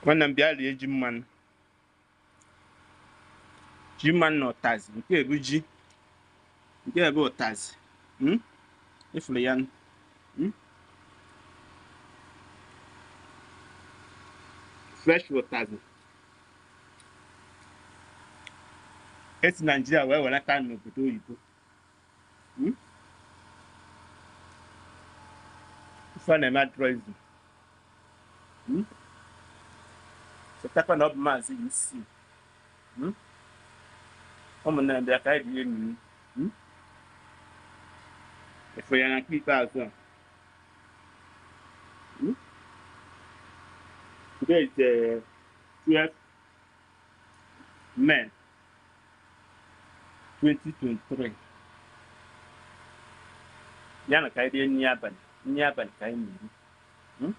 Nwanne m, bịa rie ji mmanụ. Ji mmanụ na ụtazị. Nke bụ ji, nke bụ ụtazị. Ịfụrụ ya? Fresh ụtazị esi Naijiria wee welata n'obodo oyibo. Ife a na-eme adịrọ izu. Chetakwa na ọ bụ Maazị UC. Ụmụnne m, bịa ka anyị rie nri. Efu ya na nke ikpeazụ a. Today is 12 May 2023. Ya na ka anyị rie nri abalị, nri abalị ka anyị na-eri.